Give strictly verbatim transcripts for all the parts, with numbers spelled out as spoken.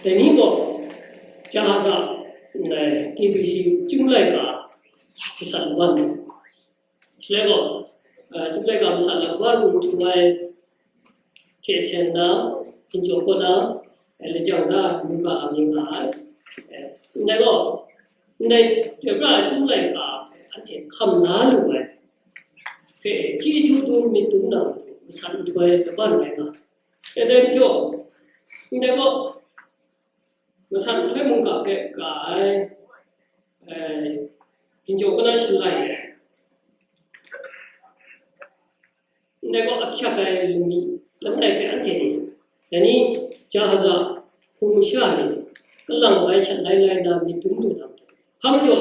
Dai ni gaw, Jahaza, ndai K B C Chyum laika masat laban ni. Shaloi gaw, eh, Chyum laika masat laban ni htu ai hte sen na, ginjaw kaw na, eh, lajang da mungga a mying nga ai. Eh, ndai gaw, ndai Chyoi pra ai Chyum laika hpe anhte hkam la lu ai hpe, chyeju dum myit dum na matu masat nhtoi laban rai nga ai. Dai majaw, ndai gaw, masat nhtoi mungga hpe ga ai, eh, ginjaw kaw na shalai, ndai gaw ahkyak ai lungmi langai hpe anhte ni, dai ni, Jahaza hpung masha ni, kalang bai shat lai lai na myit dum lu na matu. Hpa majaw,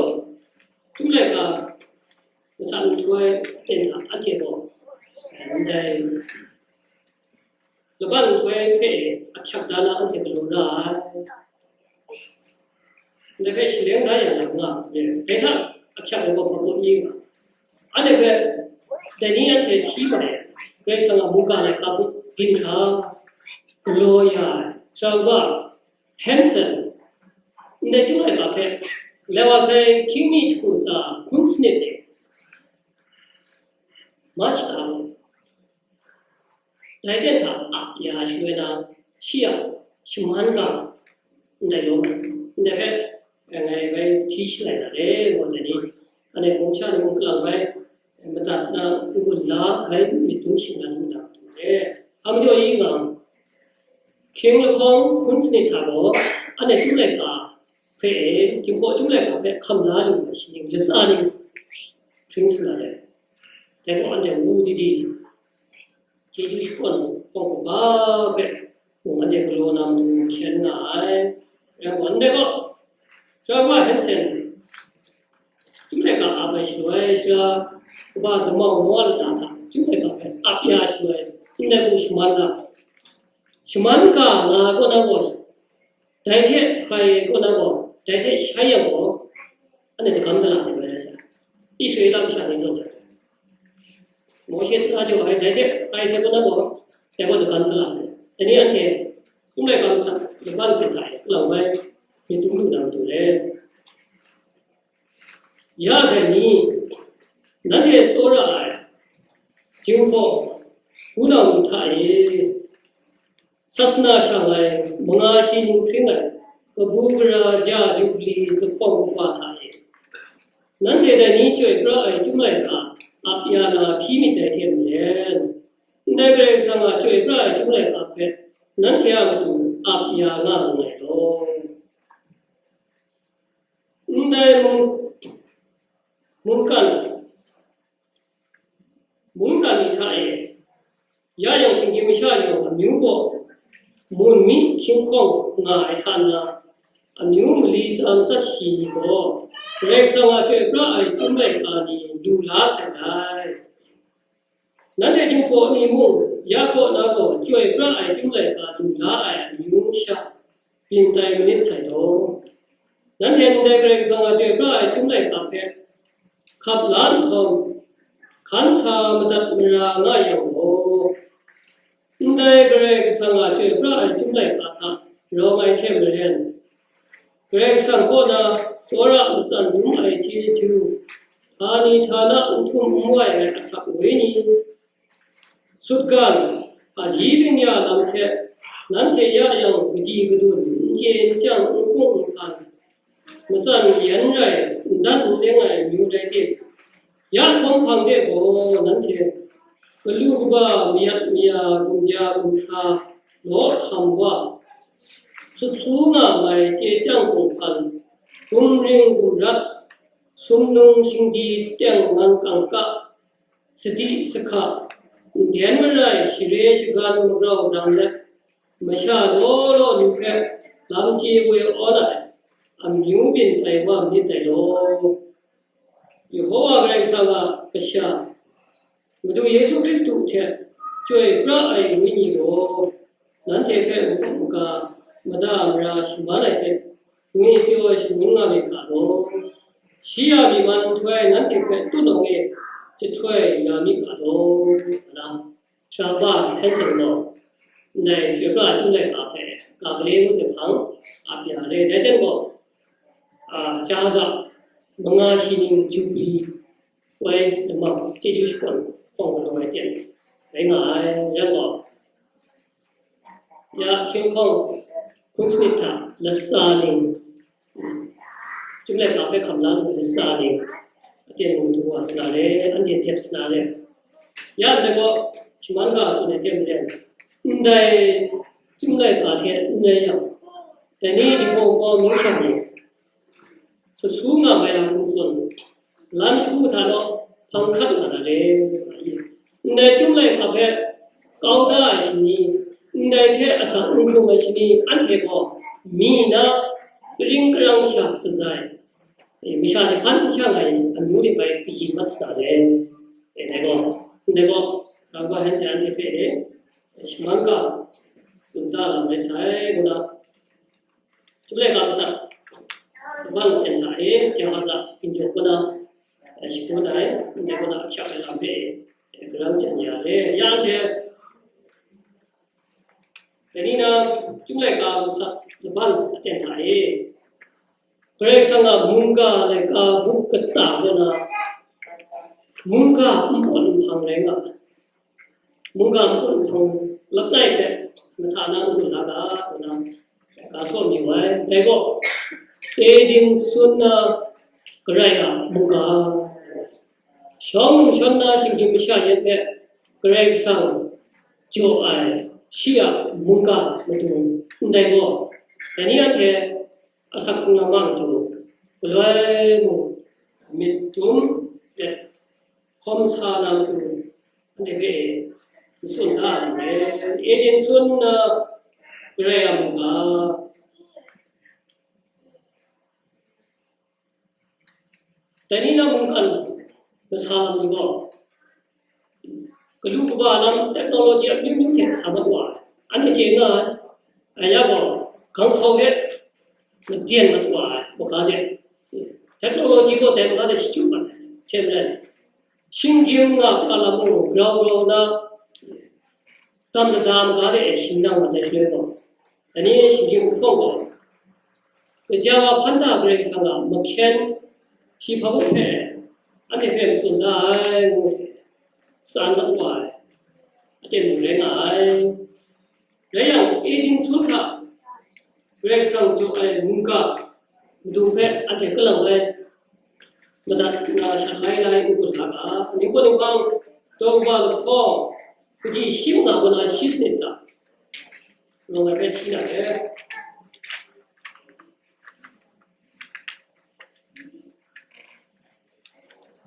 Chyum laika masat nhtoi aten hta anhte gaw, eh, ndai laban nhtoi hpe ahkyak da na anhte galaw ra ai. Ndai hpe shaleng da ya na nga, dai hta ahkyak ai gaw hpa gaw i nga. Anhte hpe dai ni anhte hti mat ai, Karai Kasang a mungga laika byin hkra galaw ya ai, Sara Uba Hanson, ndai Chyum laika hpe, lai wa sai hkying mi jahku tsa hkun sanit e, March hta, dai ten hta ap ya shaloi na, shi a shaman ga ndai yawng, ndai hpe, eh, ngai bai hti shalai na re, ngu dai ni, anhte hpung sha ni mung kalang bai, eh, madat na n-gun la bai myit dum shing na lu na matu re. Hpa majaw i nga, hkying lahkawng hkun sanit hta gaw, anhte Chyum laika hpe e, Jinghpaw Chyum laika hpe hkam la lu ai shaning latsa ning hpring sa na re. Dai gaw anhte wu di di, chyeju shakawn hpawng kaba hpe mung anhte galaw na matu hkyen nga ai. Rai nna, ndai gaw, Sara Uba Hanson, Chyum laika ap ai shaloi, sara kaba damau mawa lata hta Chyum laika hpe ap ya shaloi, ndai hku shaman ga, shaman ga nga ai kaw na gaw, dai hte hprai ai kaw na gaw, dai hte shai yang gaw, anhte dagam dala de bai rai sa. Israela masha ni zawn jang, Mawshe tara jaw ai, dai hte hprai sai kaw na gaw, dai gaw dagam dala de. Dai ni anhte, Chyum laika masat laban hkrit hta e, kalang bai myit dum lu na matu re. Ya dai ni, nanhte tsawra ai Jinghpaw hpunau ni hta e, sasana shang ai manga shi nu hpring ai kabu gara ja jubli zuphpawng kaba hta e, nanhte dai ni chyoi pra ai Chyum laika ap ya na hpyi myit dai hte maren, ndai Karai Kasang a chyoi pra ai Chyum laika hpe nanhte a matu ap ya nga nngai law. Ndai mung-, mungkan, mungkan ni hta e, ya yang shinggyim masha yawng amyu gaw mun mi hkying hkawng nga ai hta na, amyu mali tsa matsat shi ni gaw, Karai Kasang a chyoi pra ai Chyum laika ni lu la sai ai. Nanhte Jinghpaw ni mung, ya kaw na gaw chyoi pra ai Chyum laika lu la ai amyu sha byin tai manit sai law. Nanhte ndai Karai Kasang a chyoi pra ai Chyum laika hpe hkap la nhtawm, hkan sa madat mara nga yang gaw, ndai Karai Kasang a chyoi pra ai Chyum laika hta rawng ai hte maren, Karai Kasang kaw na tsawra matsan dum ai chyeju, htani htana n htum n wai ai asak wenyi, sutgan, aji bingya lam hte nanhte ya yang kaji kadun n chye n chyang n kung n hkan, matsan yan rai n dan n leng ai amyu rai tim, ya htawng hpang de gaw nanhte galu kaba mayat maya gumja gumhkra law hkam wa, sut su nga mai chye chyang kung hkan, gumring gumrat, sumnung shingdi teng man kangka, sadi sahka, nden marai share shagan magrau rang let, masha daw law ni hpe lam chye woi awn ai amyu byin tai wa myit dai law. Yehowa Karai Kasang a kasha, Madu Yesu Hkristu hte chyoi pra ai Wenyi gaw, nanhte hpe makut maga, mada mara shaman ai hte, ngwi pyaw ai shangun nga myit ga law. Shi a myi man nhtoi nanhte hpe tutnawng e jahtoi ya myit ga law, nga na. Sara Uba Hanson gaw, ndai chyoi pra ai Chyum laika hpe ga gale ngut ai hpang, ap ya re. Dai ten gaw, a, Jahaza manga shi ning Jubili woi lamang chyeju shakawn hpawng galaw ai ten rai nga ai. Rai gaw, ya hkying hkawng hkun sanit hta latsa ning, Chyum laika hpe hkam la lu ai latsa ning, aten mung du wa sa na re, anhte dep sa na re. Ya ndai gaw, shaman ga tsun ai hte maren, ndai Chyum laika hte n rai yang, dai ni jahpawng kau amyu sha ni, sut su nga mai lam hkum tsun, lam shagu hta naw hpang hkrat nga na re, nga i. Ndai Chyum laika hpe kau da ai shani, ndai hte asak n hkrung ai shani, anhte gaw mi na karing karang sha sazai, e, masha jahpan n sha ai amyu de bai kayin mat sa re. E, dai gaw, ndai gaw, Rangwa hen hte anhte hpe, e, shaman ga, lung ta lam rai sai, ngu na, Chyum laika masat, laban ten hta e, Jahaza ginjawng kaw na, e, shagun ai, ndai kaw na ahkyak ai lam hpe, e, garau jan ya re. Ya anhte, dai ni na, Chyum laika masat laban aten hta e, Karai Kasang a mungga laika buk kata kaw na, mungga npawt nhpang rai nga ai. Mungga npawt nhpang langai hpe mahta na n gun la ga, ngu na, ga sawm yu ai. Dai gaw, Eden sun na Karai a mungga, shawng num shawn na shinggyim masha yan hpe Karai Kasang jaw ai shi a mungga matu ndai gaw, dai ni anhte asak hkrung na ma matu, galoi mung, myit dum let hkawm sa na matu, anhte hpe matsun da ai lam rai. Eden sun na Karai a mungga, dai ni na mungkan masa lam ni gaw, galu kaba lam technology amyu myu hte sa mat wa ai, anhte chye nga ai. Aya gaw, ganghkau de, maden mat wa ai, maga de, technology gaw dai maga de shachyut mat ai, hte maren, shinggyim nga pra lam mung grau grau na, tam dada maga de e shing nang mat ai shaloi gaw, dai ni shinggyim hpawng gaw, kaja wa hpan da Karai Kasang a mahkyen shi hpa hpe anhte hpe matsun da ai ngu tsan mat wa ai, aten mung rai nga ai. Rai yang, Eden sun hta Karai Kasang jaw ai mungga madu hpe anhte kalang ai madat nna shat lai lai n gun la ga, ning gaw ning hpang, daw kaba lahkawng, kaji shi manga kaw na shi sanit hta rawng ai hpe hti na re.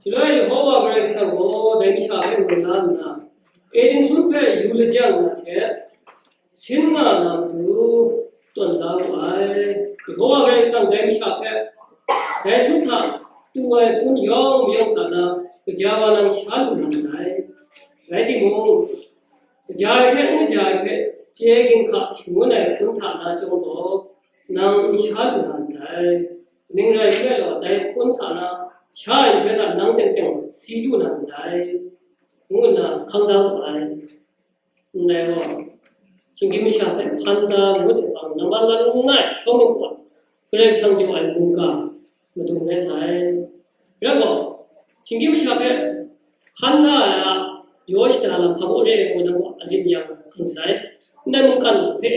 Shaloi Yehova Karai Kasang gaw dai masha hpe woi la nna, Eden sun hpe yu lajang na hte, sin nga na matu tawn da wu ai. Yehova Karai Kasang dai masha hpe dai sun hta tu ai hpun yawng mayawng hta na kaja wa nang sha lu na ndai. Rai timung, kaja ai hte n kaja ai hpe chye ginhka shangun ai hpun hta na chyawm gaw, nang n sha lu na ndai. Kaning rai nme law, dai hpun hta na sha ai nhtoi hta nang teng teng si lu na ndai, ngu nna hkang da wu ai. Ndai gaw, shinggyim masha hpe hpan da ngut ai hpang, nambat la ngu nga ai shawng ningpawt, Karai Kasang jaw ai mungga madung rai sai. Rai gaw, shinggyim masha hpe hpan da ai a yaw shada lam hpa baw re ai gaw, nang gaw azin yang mu sai. Ndai mungkan hpe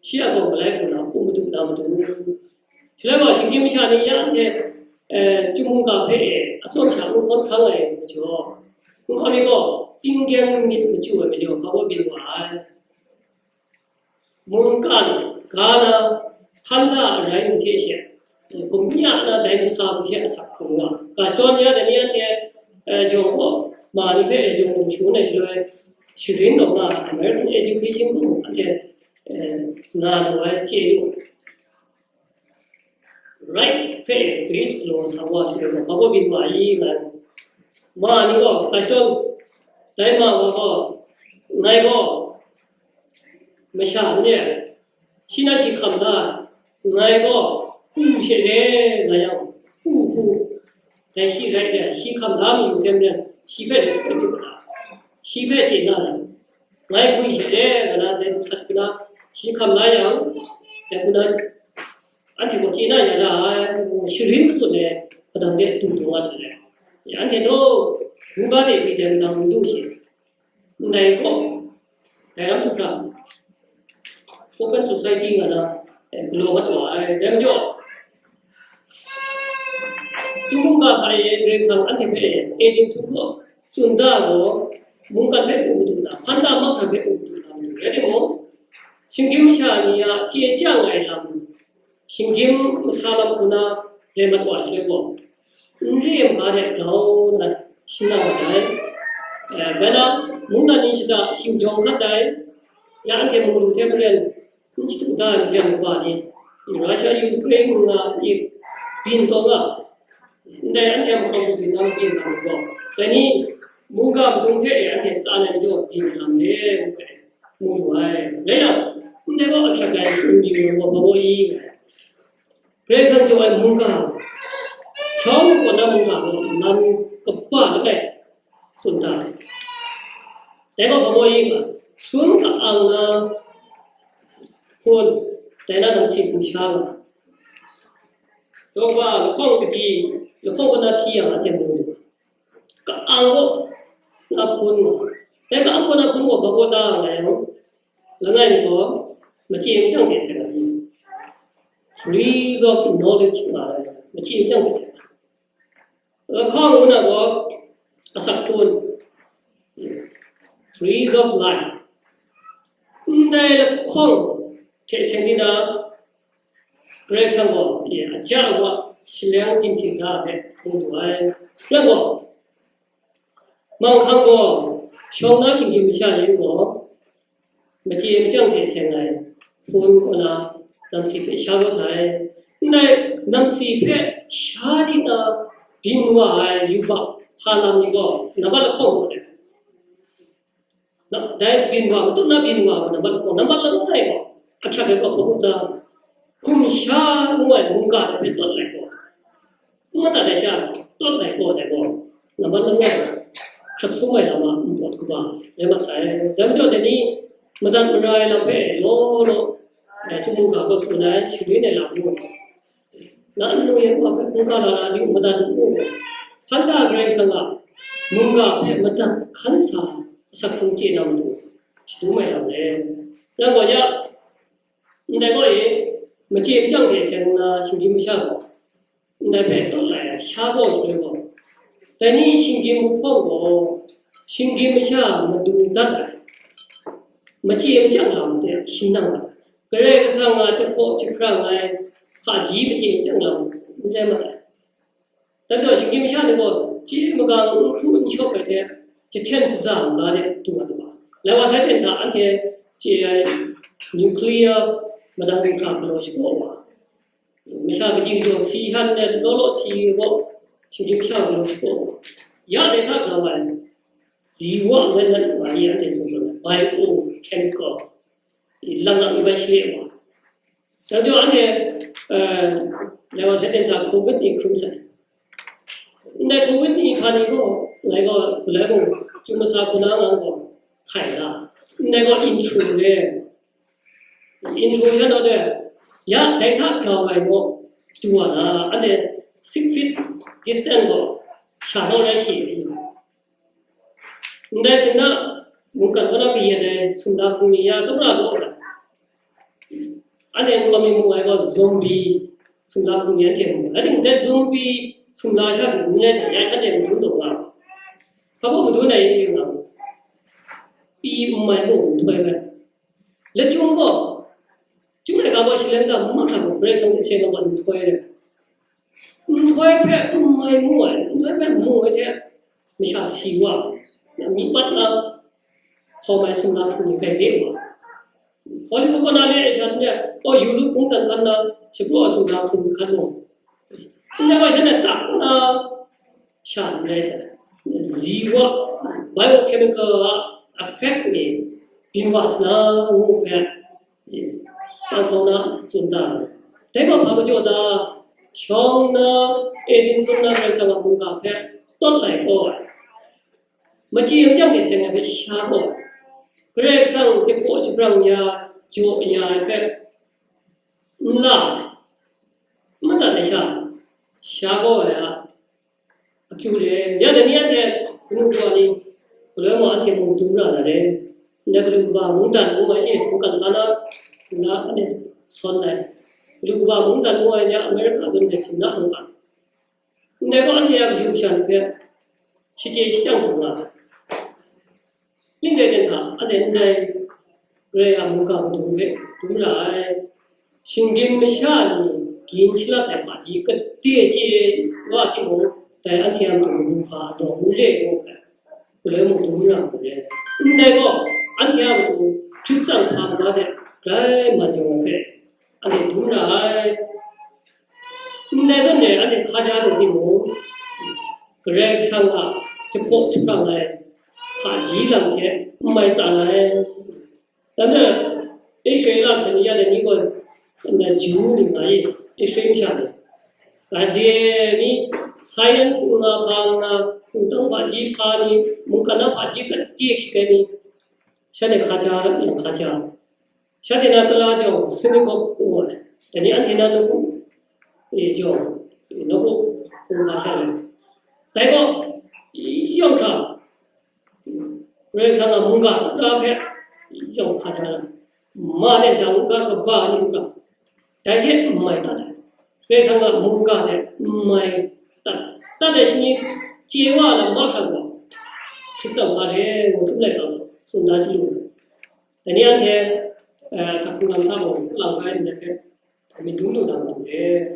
shi a gaw malai hku na u madu na madu. Shaloi gaw, shinggyim masha ni ya anhte, eh, Chyum mungga hpe e atsawm sha n hkawn hkrang ai majaw, n hkawn mi gaw, tinggyang myit machyu ai majaw, hpa baw byin wa ai. Mungkan ga na hpan da arai ni hte she, gumya na dai masa hku she asak hkrung wa. Ga shadawn ya dai ni anhte, eh, jawng gaw, ma ni hpe jawng lung shangun ai shaloi, sharin taw na American education gaw anhte, eh, nga lu ai chye yu. Right hpe base galaw sa wa shaloi gaw, hpa baw byin wa ai, nga ai. Ma ni gaw, ga shadawn, dai ma wa gaw, ngai gaw, masha n re ai, shi na shi hkam la ai, ngai gaw, u she re, nga yang, u hku, dai shi rai re, shi hkam la mi hte maren, shi hpe respect yu na, shi hpe chye na, ngai gwi she re, nga na, dai sat hku na, shi hkam la yang, dai hku na, Anhte gaw chye na ya ra ai, sharin matsun ai, madang de du du nga sa ai. Anhte gaw, mungga de mi dai madang n du shi. Ndai gaw, dai lam hta, open society nga na, eh, galaw mat wa ai. Dai majaw, Chyum mungga hta e Karai Kasang anhte hpe Eden sumhpraw tsun da gaw, mungkan hpe u madu na, hpan da mahkra hpe u madu na madu. Rai timung, shinggyim masha ni a chye chyang ai lam, shinggyim masa lam hku na rai mat wa shaloi gaw, n re ai ga de grau na shing na wa ai. Eh, bai na, mungdan ni shada shingjawng hkat ai, ya anhte munglu hte maren, n shadu da ai majan kaba ni, Russia, Ukraine nga i byin taw nga, ndai anhte a makau byin na mabyin na majaw, dai ni mungga madung hte e anhte tsan ai majaw byin ai lam re, ngu ai. Rai yang, ndai gaw ahkyak ai tsun byin ai gaw hpa baw i, nga ai. Karai Kasang jaw ai mungga, shawng kaw na mungga gaw lam kaba langai tsun da ai. Dai gaw hpa baw i, nga, sun ka-ang na hpun, dai na lam si hpung sha nga, daw ba lahkawng kaji, lahkawng kaw na hti yang a teng mu lu, ka-ang kaw na hpun nga, dai ka-ang kaw na hpun gaw hpa baw da nga yang, langai mi gaw machye machyang hte seng ai. Trees of knowledge nga ai, machye machyang hte seng ai. Lahkawng ngu na gaw asak hpun, trees of life. Ndai lahkawng hte seng ni na, Karai Kasang gaw, ye, aja wa shaleng ginhtim da ai hpe hpung lu ai. Rai gaw, manghkang gaw, shawng na shinggyim masha yin gaw, machye machyang hte seng ai hpun kaw na namsi hpe sha kau sai. Ndai namsi hpe sha di na byin wa ai yubak hpa lam ni gaw, nambat lahkawng gaw dai. Na, dai byin wa, matut na byin wa, nambat lahkawng, nambat langai gaw, ahkyak ai gaw hpa baw da, hkum sha ngu ai mungga hta hpe tawt lai gaw, n madat ai sha tawt lai gaw, dai gaw, nambat langai gaw, hkrat sum ai lam a npawt kaba rai mat sai. Dai majaw, dai ni madat mara ai lam hpe law law, eh, chyum mungga gaw tsun ai, sharin ai lam ngu ai. Na nnu yan wa hpe hkungga la na di u, madat u, ngu ai. Hpan da Karai Kasang a mungga hpe madat hkan sa asak hkrung chye na matu, shadum ai lam re. Rai gaw ya, ndai gaw e, machye machyang hte seng nna shinggyim masha gaw, ndai hpe tawt lai ai, sha gaw shaloi gaw, dai ni shinggyim wuhpawng gaw, shinggyim masha madung dat ai, machye machyang lam hte shin nang ai, Karai Kasang a jahpaw jahprang ai hpaji machye machyang lam n rai mat ai. Dai majaw, shinggyim masha ni gaw chye magang n hkru n shawp ai hte, jahten shaza maga de du wa ai. Lai wa sai ten hta anhte chye ai nuclear madang dinghkra galaw shapraw wa, masha kaji kajaw si hkan let law law si gaw, shinggyim masha galaw shapraw wa, ya dai hta grau ai, ziwa let let wa i anhte tsun tsun ai, biochemical, i lang lang i bai shi wa. Dai majaw anhte, eh, lai wa sai ten hta covid ni hkrum sai. Ndai covid ni hpa ni gaw, ngai gaw, galai mung, chyum masa hku na ngang gaw, hkai la. Ndai gaw intro re. Intro sha naw de, ya dai hta grau ai gaw, du wa na, anhte six feet distance gaw, sha naw rai shi. Ndai sin na, mungkan kaw na kayat ai sumla hkrung ni ya tsawra gaw sa. Anhte nkau mi mu ai gaw zombie sumla hkrung ni anhte mu. Rai timung, dai zombie sumla sha pyi n rai sa, ya shanhte madun taw nga. Hpa baw madun ai n nga. Pyi n mai mu nhtoi gat. Lachyum gaw, chyum laika gaw shalem da mahkra gaw, Karai Kasang hte seng ai gaw nhtoi rai. Nhtoi hpe n mai mu ai, nhtoi hpe mu ai hte masha si wa, myi pat na hkawm ai sumla hkrung ni grai re wa. Hollywood kaw na le ai sha ni, o, Europe mungdan hkan na shapraw ai sumla hkrung ni hkan mung, ndai wa sha na tak na sha n rai sai. Ziwa, biochemical a effect ni byin wa sa na ngu hpe, tang hkau na tsun da ai. Dai gaw hpa majaw ta, shawng na, Eden sum na Karai Kasang a mungga hpe tawt lai gaw ai. Machye machyang hte seng ai hpe sha gaw ai. Karai Kasang jahpaw jahprang ya, jaw ya ai hpe nla ai. Nta de sha, sha gaw ai a, akyu re. Ya dai ni anhte kanu kawa ni, galoi mung anhte mung dum ra na re. Ndai galu kaba mungdan ngu ai e, mungkan hkra na, na anhte sawn ai. Galu kaba mungdan ngu ai ni a America zawn de sin na mungkan. Ndai gaw anhte a kashu kasha ni hpe shachye shachyang hkrum nga ai. Ning rai ten hta, anhte ndai Karai a mungga madung hpe dum ra ai. Shinggyim masha ni gyin shalat ai hpaji gade chye wa timung, dai anhte a matu madu hpa rawng n re ngu hpe, galoi mung dum ra mu re. Ndai gaw, anhte a matu hkrit tsang hpa maga de grai man yawng ai hpe, anhte dum ra ai. Ndai zawn e anhte hkaja lu timung, Karai Kasang a jahpaw jahprang ai hpaji lam hte n mai tsan ai. Dai majaw, Israela hte ni ya dai ni gaw, nna Ju ni nga i, Israel masha ni, gade mi, science nga, hpa nga, hpungtang hpaji hpa ni, mungkan na hpaji gade hkying ai mi, shanhte hkaja yang hkaja. Shanhte na tara jawng synagogue ngu ai, dai ni anhte na nawku e jawng, nawku hkungga sha rai. Dai gaw, yawng hkra, Karai Kasang a mungga tara hpe yawng hkaja rai. Ma de jang mungga kaba ni hkra, dai hte n mai tat ai. Karai Kasang a mungga de n mai tat ai. Tat ai shani chye wa ai lam mahkra gaw, hkrit tsang hpa re ngu hkrum laika gaw, tsun da chyalu ai. Dai ni anhte, eh, asak hkrung lam hta mung, lang bai ndai hpe, myit dum lu na matu re.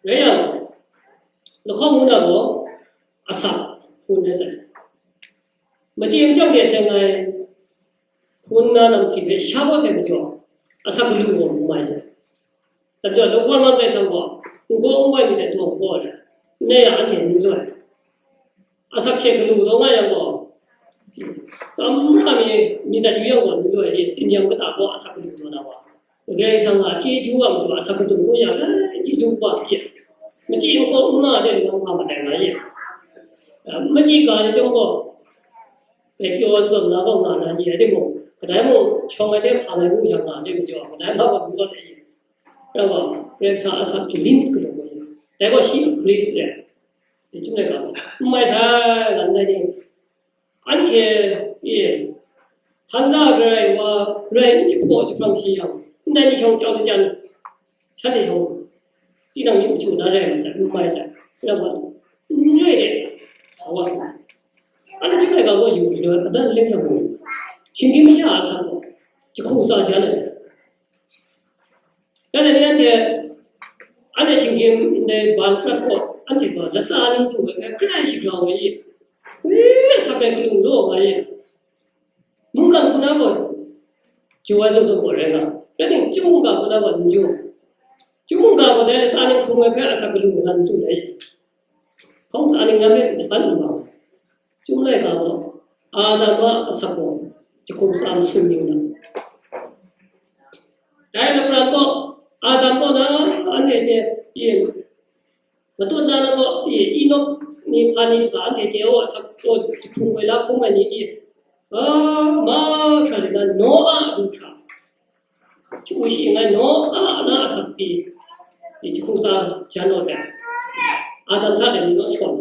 Rai yang, lahkawng ngu na gaw, asak hkun rai sai. Machye machyang de seng ai hkun na namsi hpe sha gaw sai majaw, asak galu gaw n mai sai. Dai majaw, lawt wa ma Karai Kasang gaw, n gaw n wai mi hte daw n gaw ai, n rai yang anhte n loi. Asak hte galu daw nga yang gaw, tsam ra mi, mi dat yu yang gaw, n loi, tsin yang kata gaw asak galu daw na wa. Karai Kasang a chyeju wa majaw asak gadum gaw ya, ai, chyeju wa pyi. Machyi makawp n nga de lawang hpa matai nga ye. Machyi ga ai chyawm gaw, dai pyaw ai zawn na gaw nga na ye, timung, kadai mung shawng ai hte hpang ai ngu yang nga de majaw, kadai mung gaw n loi ye. Rai wa, Karai Kasang a asak limit galaw gaw ya. Dai gaw shi a grace re. Dai chyum laika gaw, n mai sai, nga ndai ni, anhte e, hkan da garai wa rai n jahpaw jahprang shi yang, ndai ni shawng jau lajang, shanhte shawng tinang myit machu na rai masai, n mai sai, rai wa, n re de, sa wa sa. Anhte chyum laika gaw yu, yu, adan leng yang gaw, shinggyim masha a asak gaw, jahku tsa jan ai. Rai nna ni anhte, anhte shinggyim ndai ban prat gaw, anhte gaw latsa ni matu hpe grai shagrau ai i, wi, asak rai kalung law nga i, mungkan hku na gaw, chyu ai zawn zawn gaw rai nga, rai timung, chyum mungga hku na gaw n chyu, chyum mungga gaw dai latsa ni hkrung ai hpe asak kalung ngan tsun ai. Hkawng tsa ning nang hpe kaja n bang, chyum laika gaw, Adam a asak gaw, jahku tsa masun ning na. Dai lapran gaw, Adam kaw na, anhte hte, i, matut na na gaw, i, Enok ni hpa ni hta anhte hte, o, asak gaw, jahku woi la hkrum ai ni, i, a, mahkra de na, Noa du hkra. Jahku shi ngai naw a na asak pyi, jahku tsa jan naw ai. Adam hta de ni naw shawn,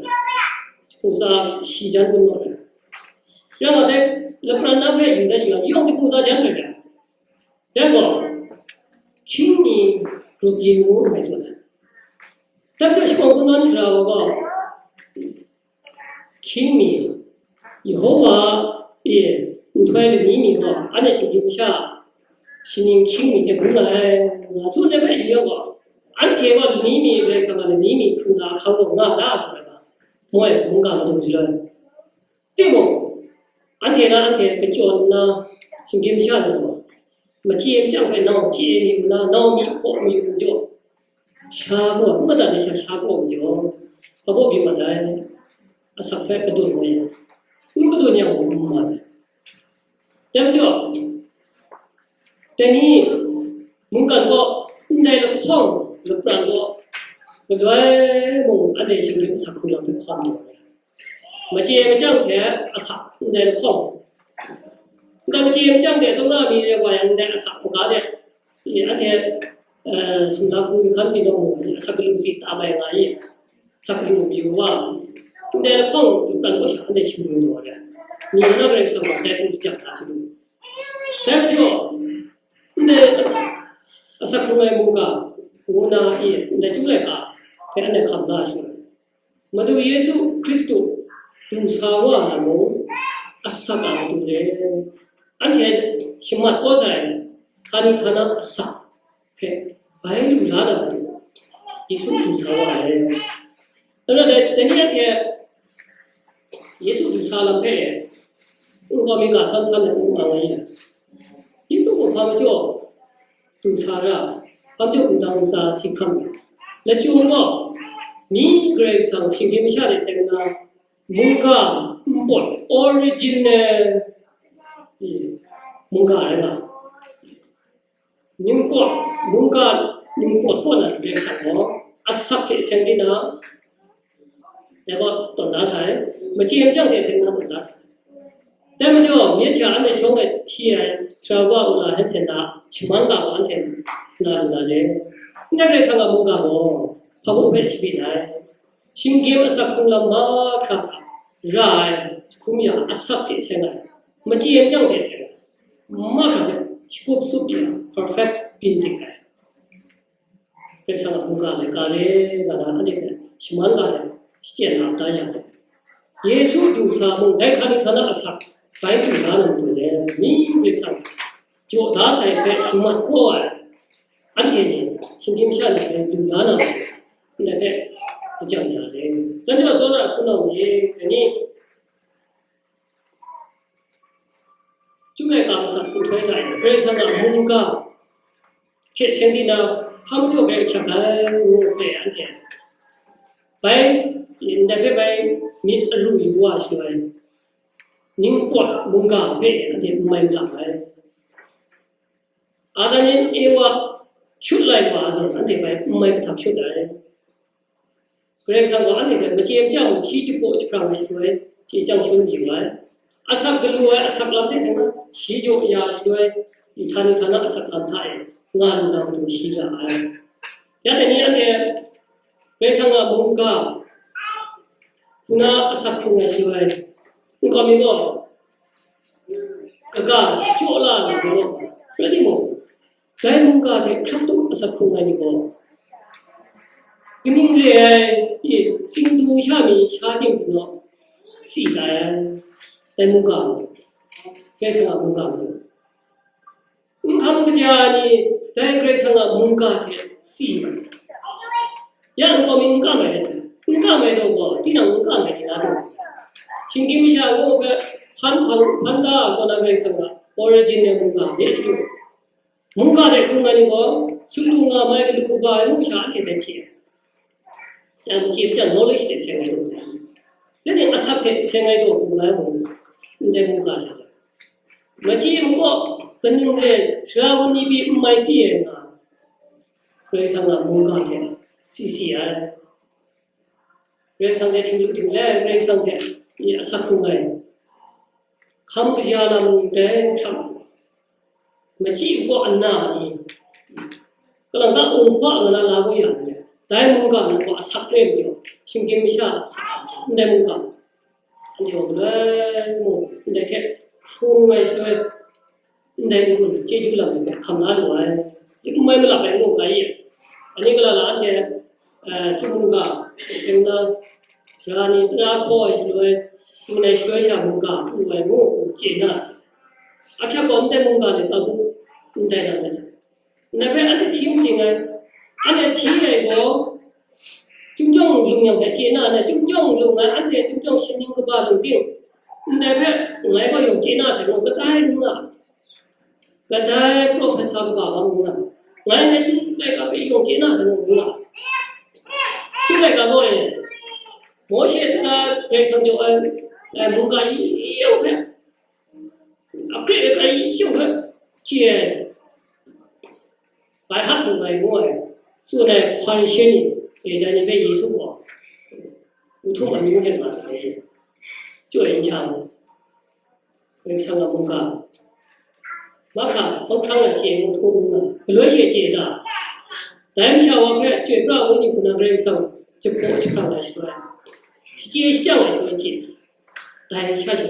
jahku tsa shi jan kun naw ai. Yang a dai lapran na hpe yu dat yu yang, yawng jahku tsa jan ai. Yang gaw, hkying mi grup yin ngu ngai tsun ai. Dai majaw shakawn kungdawn shara wa gaw, hkying mi, Yehowa e nhtoi lani mi gaw, anhte shinggyim masha, shaning hkying mi hte bung ai, nga tsun ai hpe yu yang gaw, anhte gaw lani mi, Karai Kasang a lani mi hkrung na ahkang gaw nga da, nga ai ga, moi, mungga madung shaloi. Timung, anhte na anhte kachyawn nna, shinggyim masha ni gaw, machye machyang hpe nau chye mayu nna, nau mi hkaw mayu majaw, sha gaw, n madat ai sha sha gaw majaw, hpa baw byin mat ai, asak hpe kadun ai, n kadun yang gaw, n mat ai. Dai majaw, dai ni mungkan gaw, ndai lahkawng lapran gaw, galoi mung anhte shinggyim asak hkrung lam hpe hkawm taw ai. Machye machyang hte asak ndai lahkawng, ndai machye machyang hte tsawra mi re wa yang, ndai asak maga de, anhte sumla hkrung hkan mi nawng mu ai, asak galu si tam ai nga i, asak galu mayu wa ai. Ndai lahkawng lu pran kaw sha anhte shingkang daw ai. Ni na Karai Kasang gaw dai hku shajang da sha lu. Dai majaw, ndai asak hkrung ai mungga ngu na i, ndai Chyum laika hpe anhte hkam la sha ai. Madu Yesu Hkristu du sa wa ai lam mung, asak a matu re. Anhte shamat kau sai, htani htana asak hpe bai lu la na matu, Yesu du sa wa ai. Nna dai, dai ni anhte Yesu du sa lam hpe nkau mi ga san san ai n nga nga i ai. Yesu gaw hpa majaw du sa ra, hpa majaw wudang ntsa si hkam ai. Lachyum gaw, mi Karai Kasang shinggyim masha hte seng nna, mungga npawt, original mungga rai nga. Ningpawt, mungga ningpawt kaw na Karai Kasang gaw, asak hte seng di na, dai gaw tawn da sai, machye machyang hte seng na tawn da sai. Dai majaw, myit hta anhte shawng e hti ai, Sara wa Ola Hanson a shaman ga gaw anhte na lu na re. Ndai Karai Kasang a mungga gaw, hpa mung hpe shabyin ai. Shinggyim asak hkrung lam mahkra hta ra ai, jahkum ya asak hte seng ai, machye machyang hte seng ai, mahkra hpe shakup tsup ya, perfect byin dik ai. Karai Kasang a mungga laika re nga na, anhte hpe shaman ga hte shachyen ap da ya ai. Yesu du sa mung, dai htani htana asak bai du la na matu re, mi Karai Kasang jaw da sai hpe shamat kau ai, anhte ni shinggyim masha ni hpe lu la na matu, ndai hpe lajang ya re. Dan jaw, tsawra hpunau ni, dai ni, Chyum laika masat nhtoi hta e, Karai Kasang a mungga hte seng di na, hpa majaw bai ahkyak ai ngu hpe anhte bai, ndai hpe bai myit aru yu wa shaloi, ningpawt mungga hpe anhte n mai malap ai. Adam yan Ewa shut lai wa zawn, anhte bai n mai kahtap shut ai. Karai Kasang gaw anhte hpe machye machyang shi jahpaw jahprang ai shaloi, chye chyang shangun mayu ai. Asak galu ai asak lam hte seng na, shi jaw ya shaloi, htani htana asak lam hta e nga lu na matu shi ra ai. Ya dai ni anhte Karai Kasang a mungga hku na asak hkrung ai shaloi, nkau mi gaw kaga shachyaw la na galaw, rai timung, dai mungga hte hkrak tup asak hkrung ai ni gaw, kaning re ai, i, tsingdu sha mi sha tim pyi naw, si ai, dai mungga majaw, Karai Kasang a mungga majaw. N hkam kaja ni dai Karai Kasang a mungga hte si ai. Ya nkau mi n kam ai, n kam ai daw gaw, tinang n kam ai ni na daw. Shinggyim masha ngu hpe hpan hpang hpan da ai kaw na Karai Kasang a origin ai mungga de shi. Mungga de hkrung ai ni gaw, sut lu nga mai galu kaga ai ngu sha anhte dai hte. Ya, machye machyang knowledge hte seng ai daw. Lanhte asak hte seng ai daw hkrung ai mung, ndai mungga sha. Machye makaw kaning re, sara gun ni pyi n mai si ai nga, Karai Kasang a mungga hte si si ai. Karai Kasang hte htinglu htinglai, Karai Kasang hte asak hkrung ai. Hkam kaja lam ni rai hkram, machyi makaw ana ni, kalang ta wunhkwa nga na la kau ya ndai, dai mungga na gaw asak re majaw, shinggyim masha asak, ndai mungga, anhte gaw galoi mung ndai hte hkrung ai shaloi, ndai n-gun chyeju lam ni hpe hkam la lu ai, n mai malap ai ngu ga i. Ani kala la anhte, eh, Chyum mungga hte seng na, sara ni tara hkaw ai shaloi, tsun ai shaloi sha mungga pru ai ngu chye na, ahkyak gaw ndai mungga ni ka bu ndai na mai sai. Ndai hpe anhte hti masing ai, anhte hti ai gaw, Chyum jawng lung yang hpe chye na, ndai Chyum jawng lung ai, anhte Chyum jawng shaning kaba lung ting, ndai hpe ngai gaw yawng chye na sai gaw, kadai n nga, kadai professor kaba wa mu na, ngai ndai Chyum laika hpe yawng chye na sai gaw mu nga. Chyum laika gaw e, Mawshe tara Karai Kasang jaw ai, ai mungga yawng hpe, akre akrai yawng hpe chye ai, bai hap lu ai ngu ai, tsun ai Hparishe ni, e, dai ni hpe Yesu gaw u htum amyu hkyen ma sai, chyoi n shang, Karai Kasang a mungga, mahkra hkawng hkrang ai chye ngu htum nna, galoi she chye da, Dai masha wa hpe chyoi pra ai wenyi hku na Karai Kasang jahpaw jahprang ai shaloi, shachye shajang ai shaloi hte, dai sha sha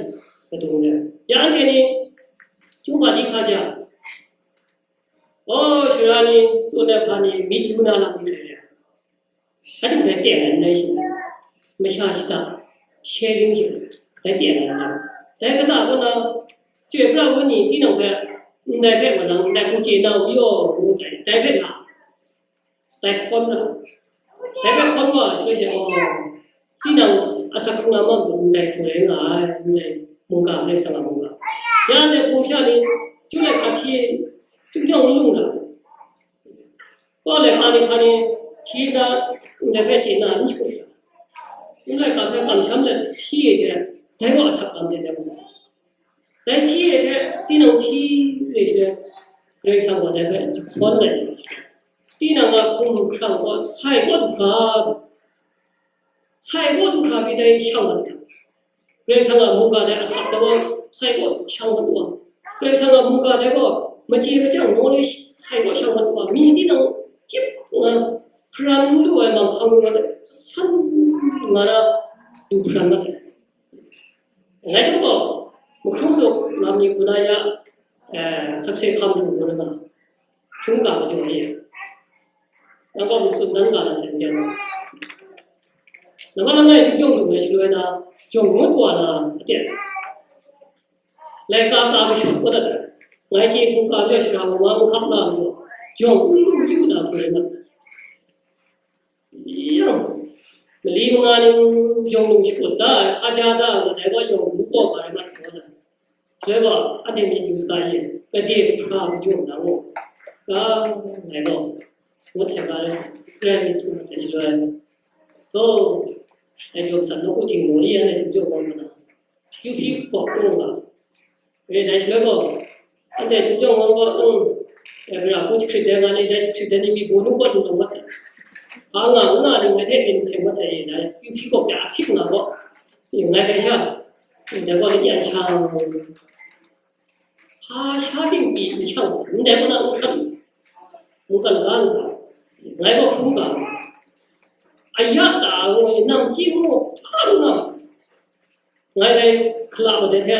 matu n rai. Ya anhte ni chyum hpaji hkaja, o, sara ni, tsun ai hpa ni, myit yu na lam ni hkrai re ai. Hpa ting dai teng ai n rai shi, masha shada, sharing shi, dai teng ai n rai. Dai kata kaw na, chyoi pra ai wenyi tinang hpe, ndai hpe gaw nang ndai hku chye na u yaw, ngu dai, dai hpe la, dai hkawn na, dai hpe hkawn wa ai shaloi she, aw, tinang asak hkrung na ma matu ndai hku rai nga ai, ndai mungga, Karai Kasang a mungga. Ya ndai hpung sha ni, chyum laika hti, chyum jawng n lung na, Kaw laika ni hpa ni hti na, ndai hpe chye na n shakut ga. Chyum laika hpe kamsham let hti ai hte, dai gaw asak lam de dai masai. Dai hti ai hte, tinang hti re she, Karai Kasang gaw dai hpe jahkawn let ai shaloi, tinang a hkumhkrang gaw sai kaw du hkra, sai kaw du hkra pyi dai shang mat ga. Karai Kasang a mungga dai asak dai gaw sai kaw shang mat wa. Karai Kasang a mungga dai gaw machye machyang naw le sai kaw shang mat wa. Mi tinang chyip nga hparan lu ai manghkang ni wa dai san nga na du hparan mat ai. Rai tim gaw, mahkrum duk lam ni hku na ya, eh, sakse hkam lu hku na nga, hkrum ga majaw ni, nang gaw muk tsun dan ga na sai n jan. Nambat langai chyum jawng lu ai shaloi na, jawng ngut wa na, aten, laika ka kashut kau dat ai. Ngai hte hkungga majaw shara wa wa n hkap nga majaw, jawng n lu yu na hku rai mat ai. Yang, mali manga ni jawng nung shakut da ai, hkaja da ai, dai gaw yawng lu gaw ga rai mat gaw sa. Shaloi gaw, anhte myit yu saga ye, gade kahpra kajawng na gaw, ga ngai gaw, ngut sai ga rai sa, grai myit htum mat ai shaloi. Taw, dai jawm san nawku htingnu e, anhte chyum jawng gaw lu na. Kyu hpyi kawk kawk nga. E, dai shaloi gaw, anhte chyum jawng gaw, mm, e, gara hku jahkrit dai nga ni, dai jahkrit dai ni mi, bawnu gaw lu na mat sai. Hpa nga, nga ni, ngai hte myit seng mat sai, e, dai kyu hpyi kawk de a sip nga gaw, e, ngai dai sha, e, dai gaw ni yan shang. Hpa sha ting pyi n shang, ndai gaw na n hkrat, mungkan ga n sa, ngai gaw hkrum ga, aya ta ngu, nam chyi ngu, hpa n nga, ngai dai hkala wa dai hte,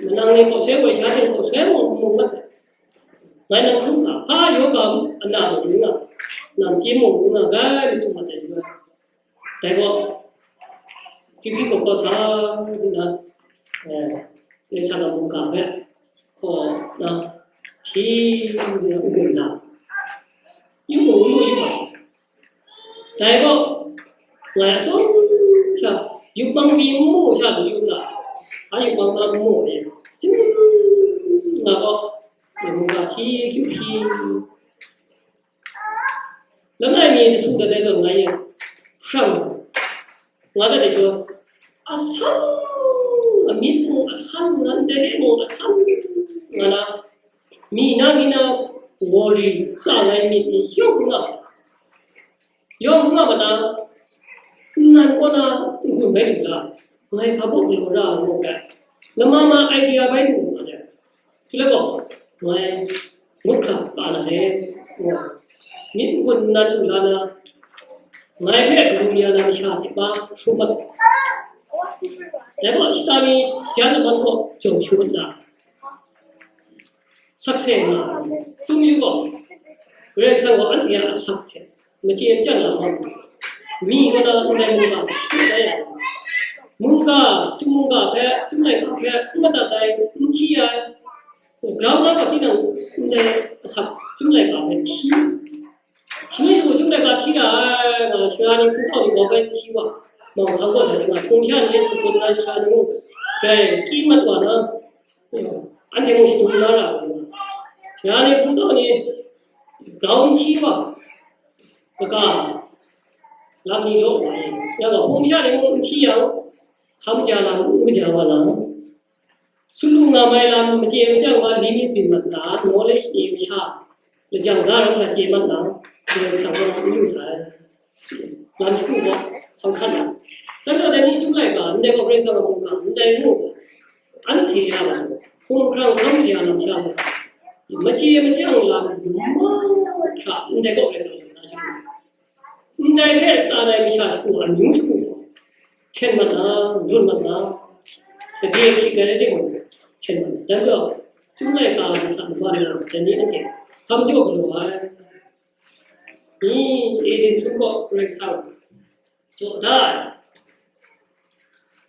manang ni hkaw soi woi sha ting hkaw soi mung n mu mat sai. Ngai nang hkrum ga, hpa yaw ga ana mung n nga, nam chyi mung n nga, grai myit htum mat ai shaloi. Dai gaw, kyu hpyi kawk kawk sa, du na, eh, Karai Kasang a mungga hpe, hkaw na, hti n gun na, yu mu, yu mu, yu mu. Dai gaw, ngai a sum sha, yup mang pyi n mu sha du yu ga, a yup mang na n mu e, sim nga gaw, ngai mungga hti kyu hpyi. Langai mi Yesu dat ai zawn ngai yen hprang nga dat ai shaloi, asan nga myit mung, asan nga ndai mung, asan nga na, mi na mi na worry tsa ai myit ni yawng nga, yawng nga ma na, nnan kaw na n-gun bai lu ga, ngai hpa baw galaw ra ai ngu ga, lama ma idea bai lu nga ai. Shaloi gaw, ngai ngut hkra ka na le, ngu ai. Myit n-gun nnan lu la na, ngai hpe karum ya na masha hte pa hkrum mat ai. Dai gaw, shata mi jan laman gaw jawng shu mat na, sakse nga ai. Chyum yu gaw, Karai Kasang gaw anhte a asak hte machye machyang lam nga mu. Mi kaw na ndai mungga hpe shadu da yang, mungga, chyum mungga hpe, chyum laika hpe n madat ai, n hti ai, grau na gaw tinang ndai asak chyum laika hpe hti ai. Shani shagu chyum laika hti ra ai, nga, sara ni hpung tau ni grau bai n hti wa, mauhkang gaw dai nga, hpung sha ni hpung na sara ni mung, dai kyi mat wa na, anhte mung shadum na ra ai. Sara ni hpung tau ni grau n hti wa, kaga lam ni law wa ai. Yang gaw, hpung sha ni mung n hti yang, hkam ja lam n kaja wa na, sut lu nga mai lam, machye machyang wa, limit byin mat na, knowledge ni masha lajang da ram sha chye mat na, Karai Kasang gaw n yu sai. Lam shagu gaw hkam hkrat na. Dan gaw dai ni chyum laika, ndai gaw Karai Kasang a mungga, ndai ngu gaw, anhte ya gaw, hkunghkrang hkam ja lam sha gaw, machye machyang lam, ma hkra ndai kaw Karai Kasang jaw na shagu, ndai hte tsan ai masha shagu amyu shagu gaw hkyen mat na, run mat na, gade hkying ai rai timung, hkyen mat na. Dai majaw, Chyum laika ntsa laba na, dai ni anhte hpa majaw galaw ai. Ni, Eden hpun kaw Karai Kasang jaw da ai,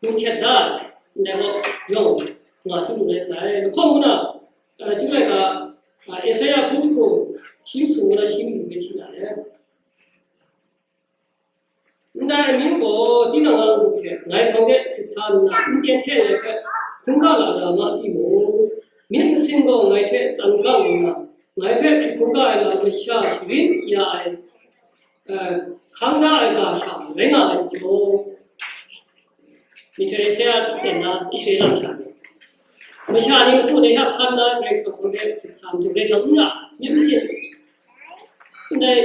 mung hkyet da ai, ndai gaw yawng nga hkrum lu rai sai. Lahkawng ngu na, eh, Chyum laika, eh, Esaia hpung jahku shi masum ngu na shi myu hpe hti na le. Ndai amyu gaw tinang a lung hte ngai hpang de sit sa nna, nten hte ngai hpe hkungga la na ma timung, myit masin gaw ngai hte tsan gang nna, ngai hpe hkrit hkungga ai lam masha sharin ya ai, eh, hkang da ai ga sha rai nga ai majaw, Myihtoi Esaia ten na Israela masha ni, masha ni matsun ai hta hkan na Karai Kasang hpang de sit sa majaw, Karai Kasang n ra, myit masin. Ndai,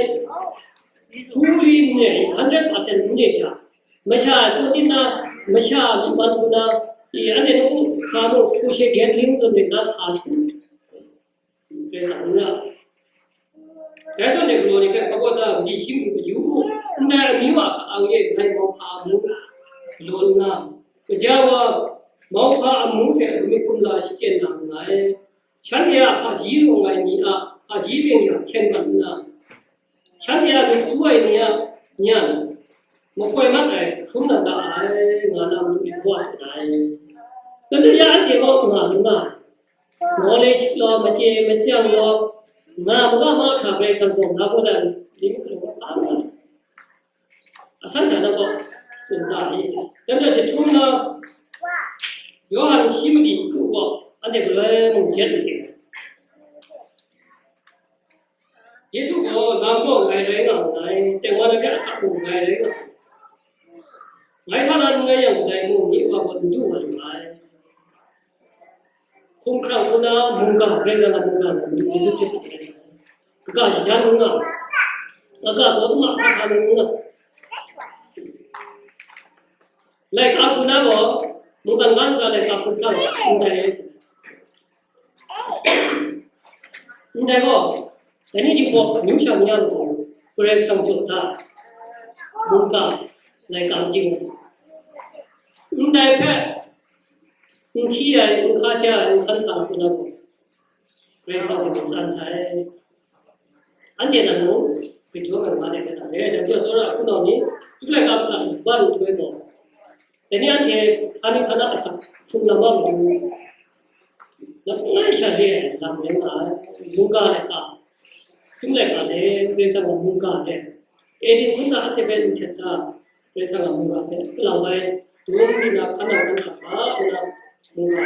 fully n re, hundred percent n re hkya, masha tsun tit na, masha myi man hku na, i, anhte nu sa nu, social gathering zawn ret na sa shagu. Karai Kasang n ra. Dai zawn e galaw ni hpe hpa kawt da, kaji shi mung kaju hku, ndai amyu a ka-ang e ngai mauhpa amu galaw nna, kaja wa mauhpa amu hte lamik kumla shachyen na nngai. Shanhte a hpaji rawng ai ni a hpaji byeng-ya hkyen mat nna, shanhte a myit su ai ni a nyan makoi mat ai hkrum na ra ai, nga na matu e hkawa tsun ai. Dai majaw ya anhte gaw nga lu nga ai. Knowledge law, machye machyang law, nga maga ma hkra Karai Kasang gaw nga gaw dan, limit galaw ga pa nga sa. Asan sha na gaw tsun da ai. Dai majaw jahtum na Yawhan shi madi kru gaw anhte galoi mung jet masing ai. Yesu gaw lam gaw ngai rai nga nngai, tengman ahkyak asak mung ngai rai nga ai. Ngai hta na n rai yang kadai mung nye Wa gaw n du wa lu ai. Hkumhkrang hku na mungga, Karai Kasang a mungga gaw Madu Yesu Hkristu rai sa ai. Kaga shajan n nga, kaga gaw kuma hpa hpa n nga. Laika hku na gaw mungkan ga ntsa laika hku hkra ndai rai sa ai. Ndai gaw, dai ni chyawm gaw, amyu sha ni a matu, Karai Kasang jaw da ai, mungga, laika majing ai sa. Ndai hpe, n hti ai, n hka ja ai, n hkan sa ai hku na gaw, Karai Kasang hpe matsan sai. Anhte nan mung, Hkristu a mungga de hpe na re, dai majaw tsawra a hpunau ni, Chyum laika masha ni, ban nhtoi gaw, dai ni anhte, hpa ni hpa na asak hkrung lam a matu, langai sha re ai lam rai nga ai, mungga laika, Chyum laika re, Karai Kasang a mungga re, Eden hpun hta anhte hpe n htet da, Karai Kasang a mungga hpe, ka lam bai, dum di na, hkan nang hkan sa ga, ngu na, mungga